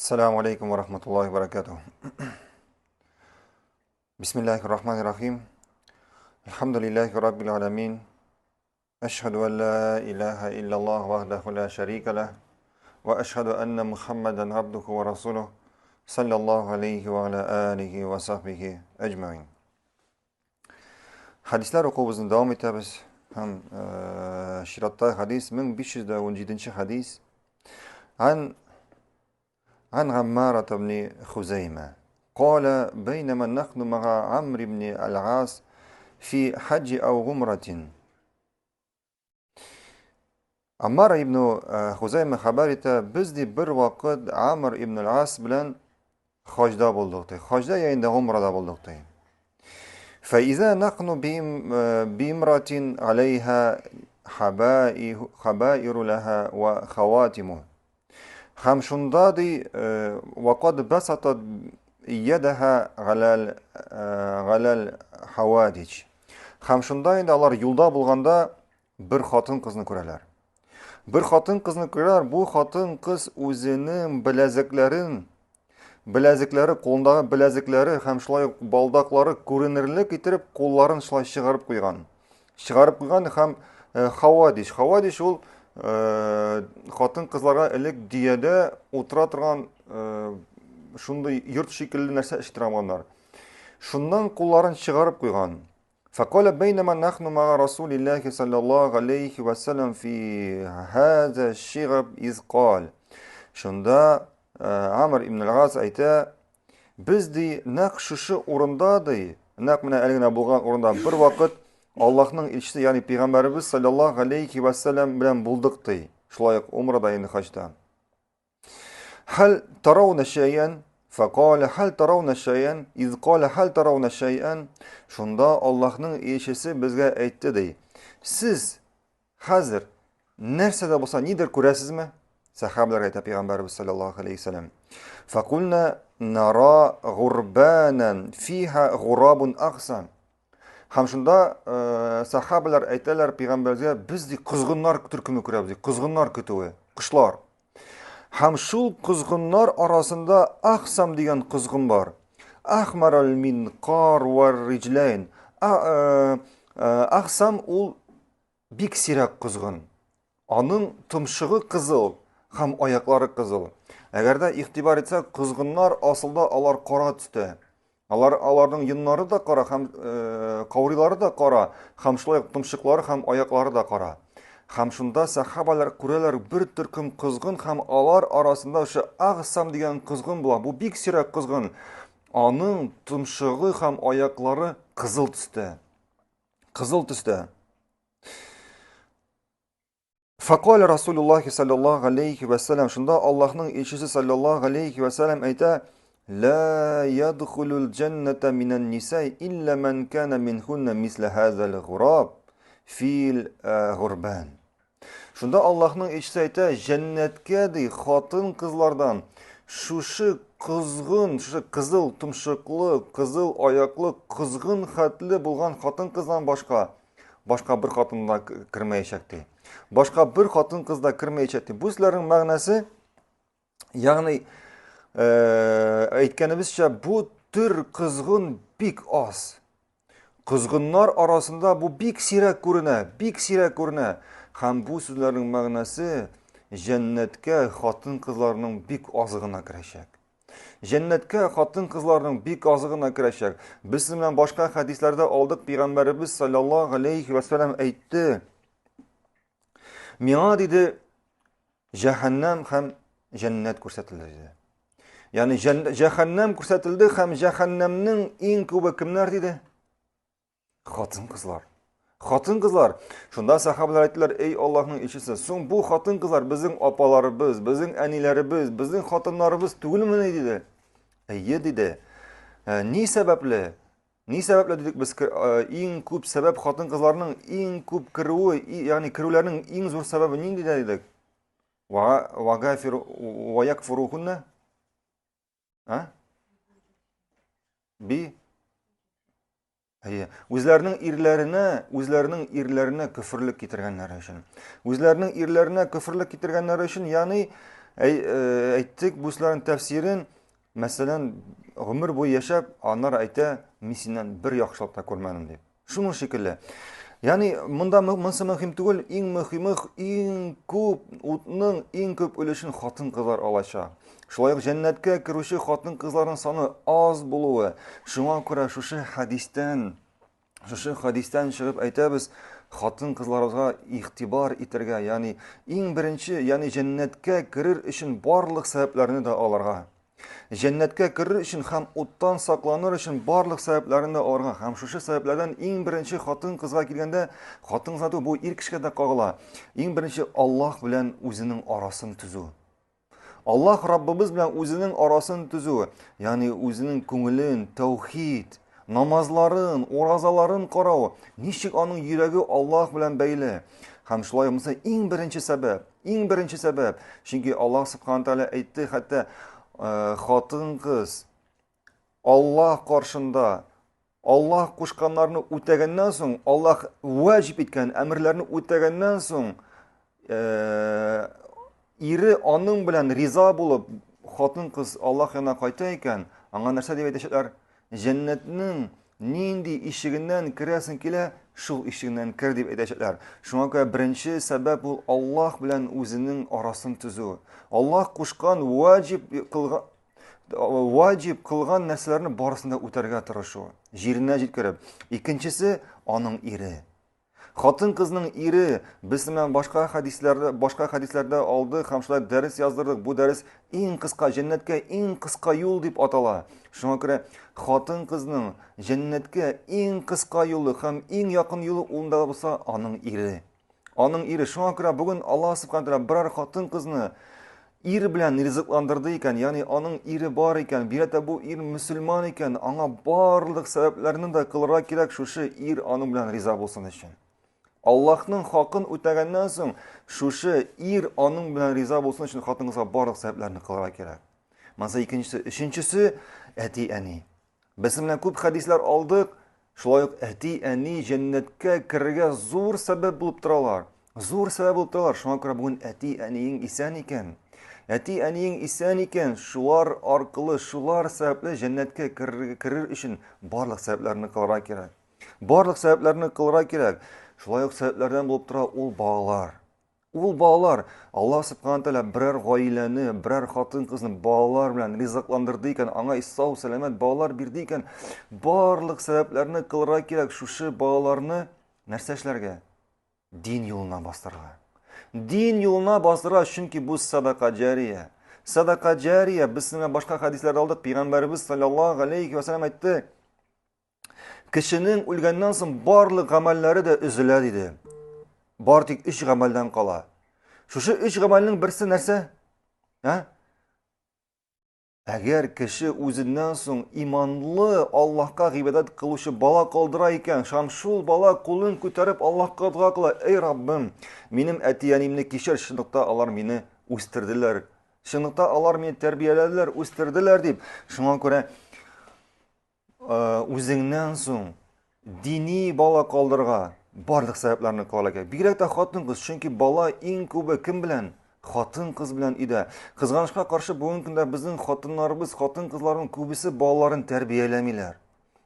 Ассаламу алейкум ва рахматуллахи ва баракатух. Бисмиллахи рахмани рахим. Альхамдулиллахи раббил аламин. Ашхаду ан ла илаха иллаллах вахдаху ла шарика лах. Ва ашхаду анна Мухаммадан абдуху ва расулух. Саллаллаху алейхи ва аля алихи ва сахбихи аджмаин. Хадислар укуыбызны дәвам итәбез. Һәм э, чиратта хадис 1517 хадис. Ан عن عمارة بن خزيمة قال بينما نحن مع عمرو بن العاص في حج أو غمرة Аммар ибн э, Хузайма хәбәр итә, без ди бер вакыт Амр ибн Ас белән хаҗда булдык ди. Хаҗда я инде гумрада булдык ди. Фәиза нахну э, бимратин алейха хабаиру лаха ва хаватиму. Һәм шунда ди, э, вакад басатат ядаха галал галал хавадич. Һәм шунда инде алар юлда булганда бер хатын-кызны күрәләр. Бер хатын-кызны күрәләр, бу хатын-кыз үзенең беләзекләрен, беләзекләре, кулындагы беләзекләре һәм шулай ук балдаклары күренерлек итеп кулларын шулай чыгарып куйган. Чыгарып куйган һәм э, хавадиш. Хавадиш ул э, хатын-кызларга элек дөядә утыра торган э, шундый йорт шикелле нәрсә эшләтә Шуннан кулларын чыгарып куйган. فقال بينما نحن مع رسول الله صلى الله عليه وسلم في هذا الشغب إذ قال Шунда Амр ибн Аль-Газ әйтә, без ди нәкъ шушы урында ди, нәкъ менә әле генә булган урында бер вакыт Аллаһның илчесе, ягъни пәйгамбәребез саллаллаһу алейхи ва саллям белән булдык ди. Шулай ук умрада инде хаҗда. Хәл тарауна шәйән, фәкалә хәл тарауна шәйән, из калә хәл тарауна шәйән. Шунда Аллаһның илчесе безгә әйтте ди. Сез хәзер нәрсә дә булса нидер күрәсезме? Сәхабәләргә әйтә пәйгамбәребез саллаллаһу алейхи вәсәләм. Фәкулна нара гурбанан фиха гурабун ахсан. Һәм шунда э, сахабалар әйтәләр пәйгамбәргә, без ди козгыннар төркеме күрәбез, ди, козгыннар көтүе, кошлар. Һәм шул козгыннар арасында Ахсам дигән козгын бар. Ахмарал минкар вар риҗләйн. Э, э, Ахсам ул бик сирәк козгын. Аның томшыгы кызыл һәм аяклары кызыл. Әгәр дә игътибар итсәк, козгыннар асылда алар кара төстә. Алар аларның йоннары да кара һәм э, каурыйлары да кара, һәм шулай ук томшыклары һәм аяклары да кара. Һәм шунда сахабалар күрәләр бер төркем козгын һәм алар арасында шушы Агсам дигән козгын була. Бу бик сирәк козгын. Аның томшыгы һәм аяклары кызыл төстә. Кызыл төстә. Факал Расулуллахи саллаллаху алейхи ва саллям. Шунда Аллаһның илчесе саллаллаху алейхи ва саллям әйтә: "Ла ядхулул җанната минан ниса илла ман кана минхунна мисла хазал гураб фил э, гурбан." Шунда Аллаһның илчесе әйтә: "Җәннәткә ди хатын-кызлардан шушы козгын, шушы кызыл томшыклы, кызыл аяклы козгын хәтле булган хатын-кыздан башка башка бер хатын да кермәячәк ди. Башка бер хатын кыз да кермәячәк ди. Бу сүзләрнең мәгънәсе, ягъни э, әйткәнебезчә, бу төр кызгын бик аз. Кызгыннар арасында бу бик сирәк күренә, бик сирәк күренә. Һәм бу сүзләрнең мәгънәсе җәннәткә хатын-кызларның бик азы гына керәчәк. Җәннәткә хатын-кызларның бик азы гына керәчәк. Без сезнең белән башка хәдисләрдә алдык, пәйгамбәребез саллаллаһу алейхи ва саллям әйтте. Миңа диде, җәһәннәм һәм җәннәт күрсәтелде диде. Ягъни җәһәннәм күрсәтелде һәм җәһәннәмнең иң күбе кемнәр диде? Хатын-кызлар. Хатын-кызлар. Шунда сахабалар әйттеләр, эй Аллаһның илчесе, соң бу хатын-кызлар безнең апаларыбыз, безнең әниләребез, безнең хатыннарыбыз түгелмени диде. Әйе диде. Ә, ни сәбәпле? Ни сәбәпле дидек без э, иң күп сәбәп хатын-кызларның иң күп керүе, ягъни керүләрнең иң зур сәбәбе нинди дидек? Ва вагафир ва якфурухунна? А? Би Әйе. Үзләренең ирләренә, үзләренең ирләренә көферлек китергәннәре өчен. Үзләренең ирләренә көферлек китергәннәре өчен, ягъни Әйттек бу сүзләрнең тәфсирен, мәсәлән, гомер буе яшәп, аннары әйтә, мин синнән бер яхшылык та күрмәдем дип. Шуның шикелле. Ягъни монда монысы мөһим түгел, иң мөһиме иң күп утның иң күп өлешен хатын-кызлар алачак. Шулай ук җәннәткә керүче хатын-кызларның саны аз булуы. Шуңа күрә шушы хәдистән шушы хәдистән чыгып әйтәбез, хатын-кызларыбызга игътибар итәргә, ягъни иң беренче, ягъни җәннәткә керер өчен барлык сәбәпләрне дә алырга. Җәннәткә керер өчен һәм уттан сакланыр өчен барлык сәбәпләрне дә алырга. Һәм шушы сәбәпләрдән иң беренче хатын-кызга килгәндә, хатын-кызга түгел, бу ир кешегә дә кагыла. Иң беренче Аллаһ белән үзенең арасын төзү. Аллаһ Раббыбыз белән үзенең арасын төзү, ягъни үзенең күңелен, тәүхид, намазларын, уразаларын карау, ничек аның йөрәге Аллаһ белән бәйле. Һәм шулай булса иң беренче сәбәп, Иң беренче сәбәп, чөнки Аллаһ Субхану Тәгалә әйтте, хәтта э, хатын-кыз Аллаһ каршында Аллаһ кушканнарны үтәгәннән соң, Аллаһ ваҗиб иткән әмерләрне үтәгәннән соң, э, ире аның белән риза булып, хатын-кыз Аллаһ янына кайта икән, аңа нәрсә дип әйтәчәкләр? Җәннәтнең нинди ишегеннән керәсең килә, шул ишегеннән кер дип әйтәчәкләр. Шуңа күрә беренче сәбәп ул Аллаһ белән үзенең арасын төзү. Аллаһ кушкан ваҗиб кылган ваҗиб кылган нәрсәләрне барысын да үтәргә тырышу, җиренә җиткереп. Икенчесе аның ире. Хатын-кызның ире, без менә башка хәдисләрдә, башка хәдисләрдә алдык һәм шулай дәрес яздырдык. Бу дәрес иң кыска җәннәткә иң кыска юл дип атала. Шуңа күрә хатын-кызның җәннәткә иң кыска юлы һәм иң якын юлы ул да булса аның ире. Аның ире. Шуңа күрә бүген Аллаһ субхана тәгалә берәр хатын-кызны ир белән ризыкландырды икән, ягъни аның ире бар икән, бигрәк тә бу ир мөселман икән, аңа барлык сәбәпләрне дә кылырга кирәк шушы ир аның белән риза булсын өчен. Аллаһның хакын үтәгәннән соң, шушы ир аның белән риза булсын өчен хатын-кызга барлык сәбәпләрне кылырга кирәк. Монысы икенчесе, өченчесе әти-әни. Без менә күп хәдисләр алдык, шулай ук әти-әни җәннәткә керергә зур сәбәп булып торалар. Зур сәбәп булып торалар. Шуңа күрә бүген әти-әниең исән икән, әти-әниең исән икән, шулар аркылы, шулар сәбәпле җәннәткә керер өчен барлык сәбәпләрне кылырга кирәк. Барлык сәбәпләрне кылырга кирәк. Шулай ук сәбәпләрдән булып тора ул балалар. Ул балалар, Аллаһ Субхану Тәгалә берәр гаиләне, берәр хатын-кызны балалар белән ризыкландырды икән, аңа сау, сәламәт балалар бирде икән, барлык сәбәпләрне кылырга кирәк шушы балаларны нәрсә эшләргә? Дин юлына бастырырга. Дин юлына бастырырга, чөнки бу садака җария. Садака җария, без менә башка хәдисләрдә алдык, пәйгамбәребез саллаллаһу алейхи ва саллям әйтте, Кешенең үлгәннән соң барлык гамәлләре дә өзелә диде. Бар тик өч гамәлдән кала. Шушы өч гамәлнең берсе нәрсә? Ә? Әгәр кеше үзеннән соң иманлы Аллаһка гыйбадәт кылучы бала калдыра икән, һәм шул бала кулын күтәреп Аллаһка дога кыла, "Эй Раббым, минем әти-әниемне кичер, чынлыкта алар мине үстерделәр, чынлыкта алар мине тәрбияләделәр, үстерделәр" дип. Шуңа күрә үзеңнән соң дини бала калдырырга барлык сәбәпләрне кылырга кирәк. Бигрәк тә хатын-кыз, чөнки бала иң күбе кем белән? Хатын-кыз белән өйдә. Кызганычка каршы, бүгенге көндә безнең хатыннарыбыз, хатын-кызларның күбесе балаларын тәрбияләмиләр.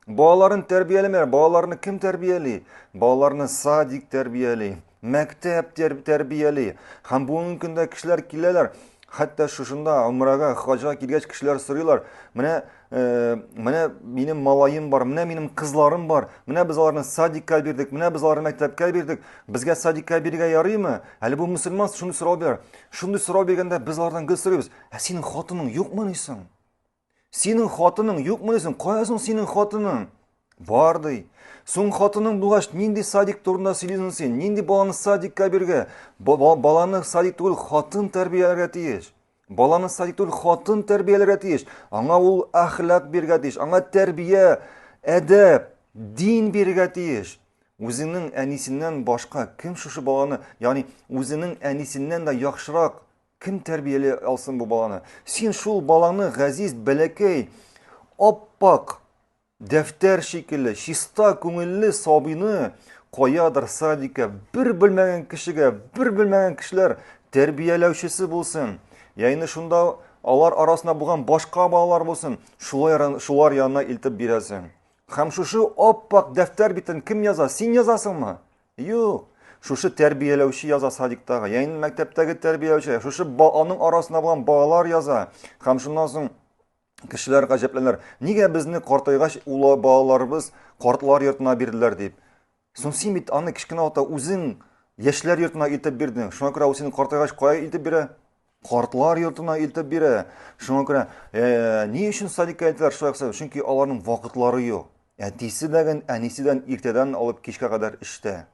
Балаларын тәрбияләмиләр. Балаларны кем тәрбияли? Балаларны садик тәрбияли. Мәктәп тәрбияли. Һәм бүгенге көндә кешеләр киләләр, хәтта шушында умрага, хаҗга килгәч кешеләр сорыйлар. Менә э, менә минем малаем бар, менә минем кызларым бар, менә без аларны садикка бирдек, менә без аларны мәктәпкә бирдек. Безгә садикка бирергә ярыймы? Әле бу мөселман шундый сорау бирә. Шундый сорау биргәндә без алардан гел сорыйбыз. Ә синең хатының юкмыни соң? Синең хатының юкмы соң? Кая соң синең хатының? Бар ди. Соң хатының булгач, нинди садик турында сөйлисең син? Нинди баланы садикка биргә? Баланы садик түгел, хатын тәрбияләргә тиеш. Баланы садик түгел, хатын тәрбияләргә тиеш. Аңа ул әхлак бирергә тиеш, аңа тәрбия, әдәп, дин бирергә тиеш. Үзеңнең әнисеннән башка кем шушы баланы, ягъни үзенең әнисеннән дә яхшырак Кем тәрбияли алсын бу баланы? Син шул балаңны газиз, бәләкәй, аппак дәфтәр шикелле, чиста күңелле сабыйны каядыр садикка бер белмәгән кешегә, бер белмәгән кешеләр тәрбияләүчесе булсын. Я инде шунда алар арасында булган башка балалар булсын, шулай шулар янына илтеп бирәсең. Һәм шушы аппак дәфтәр битен кем яза? Син язасыңмы? Юк. Шушы тәрбияләүче яза садиктагы, я инде мәктәптәге тәрбияләүче, шушы аның арасында булган балалар яза. Һәм шуннан соң кешеләр гаҗәпләнәләр. Нигә безне картайгач улы балаларыбыз картлар йортына бирделәр дип. Соң син бит аны кечкенә вакытта үзең яшьләр йортына илтеп бирдең. Шуңа күрә ул сине картайгач кая илтеп бирә? Картлар йортына илтеп бирә. Шуңа күрә э, ни өчен садикка илтәләр шулай кылса? Чөнки аларның вакытлары юк. Әтисе дә әнисе дә иртәдән алып кичкә кадәр эштә.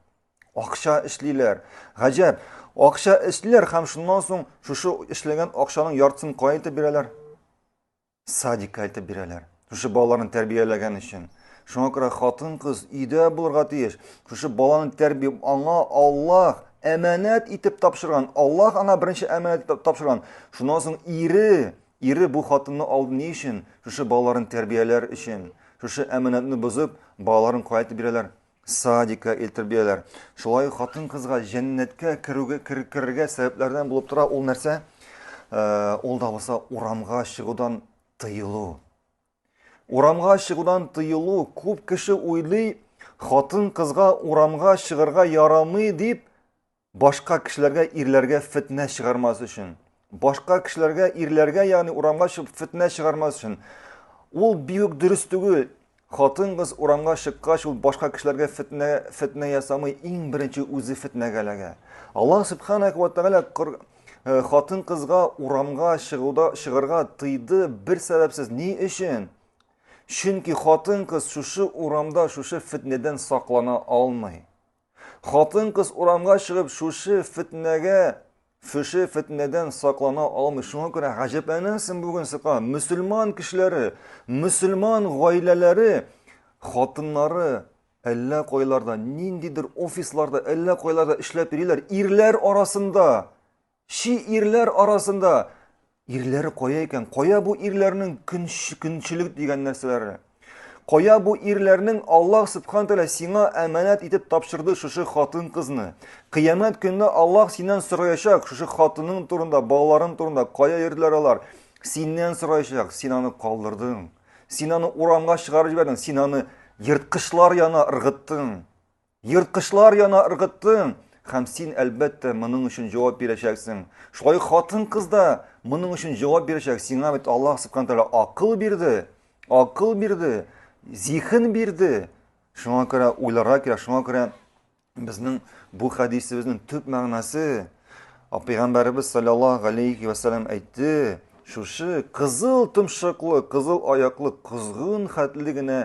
Акча эшлиләр. Гаҗәп. Акча эшлиләр һәм шуннан соң шушы эшләгән акчаның яртысын кая илтеп бирәләр? Садикка илтеп бирәләр. Шушы балаларны тәрбияләгән өчен. Шуңа күрә хатын-кыз өйдә булырга тиеш. Шушы баланы тәрбия аңа Аллаһ әманәт итеп тапшырган. Аллаһ аңа беренче әманәт итеп тапшырган. Шуннан соң ире, ире бу хатынны алды ни өчен? Шушы балаларын тәрбияләр өчен. Шушы әманәтне бозып, балаларын кая илтеп бирәләр? Садикка илтеп бирәләр. Шулай хатын-кызга җәннәткә керүгә керергә сәбәпләрдән булып тора ул нәрсә? Э, ул да булса урамга чыгудан тыелу. Урамга чыгудан тыелу, күп кеше уйлый, хатын-кызга урамга чыгарга ярамый дип, башка кешеләргә, ирләргә фетнә чыгармас өчен. Башка кешеләргә, ирләргә, ягъни урамга чыгып фетнә чыгармас өчен. Ул бик дөрес түгел. Хатын-кыз урамга чыккач, ул башка кешеләргә фетнә, фетнә ясамый, иң беренче үзе фетнәгә эләгә. Аллаһ субханаху ва тәгалә э, хатын-кызга урамга чыгуда чыгарга тыйды бер сәбәпсез. Ни өчен? Чөнки хатын-кыз шушы урамда шушы фетнәдән саклана алмый. Хатын-кыз урамга чыгып шушы фетнәгә, шушы фетнәдән саклана алмый. Шуңа күрә гаҗәпләнәсең бүген сыка. Мөселман кешеләре, мөселман гаиләләре хатыннары әллә кайларда, ниндидер офисларда, әллә кайларда эшләп йөриләр. Ирләр арасында Чи ирләр арасында ирләре кая икән? Кая бу ирләрнең көнчелек дигән нәрсәләре? Кая бу ирләрнең Аллаһ Субхану Тәгалә сиңа әманәт итеп тапшырды шушы хатын-кызны. Кыямәт көнендә Аллаһ синнән сораячак шушы хатының турында, балаларың турында, кая йөрделәр алар? Синнән сораячак, син аны калдырдың. Син аны урамга чыгарып җибәрдең, син аны ерткычлар янына ыргыттың. Ерткычлар яна ыргыттың, һәм син, әлбәттә, моның өчен җавап бирәчәксең. Шулай хатын-кыз да моның өчен җавап бирәчәк. Сиңа бит Аллаһ Субхану Тәгалә акыл бирде, акыл бирде, зиһен бирде. Шуңа күрә уйларга кирәк, шуңа күрә безнең бу хәдисебезнең төп мәгънәсе Пәйгамбәребез саллаллаһу алейхи ва саллям әйтте, шушы кызыл томшыклы, кызыл аяклы козгын хәтле генә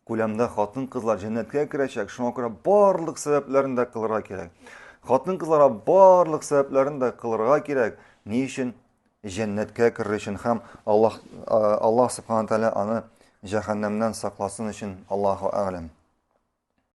Күләмдә хатын-кызлар җәннәткә керәчәк, шуңа күрә барлык сәбәпләрен дә кылырга кирәк. Хатын-кызларга барлык сәбәпләрен дә кылырга кирәк. Ни өчен? Җәннәткә керер өчен һәм Аллаһ Аллаһ Субхану Тәгалә аны җәһәннәмнән сакласын өчен. Аллаһу әгъләм.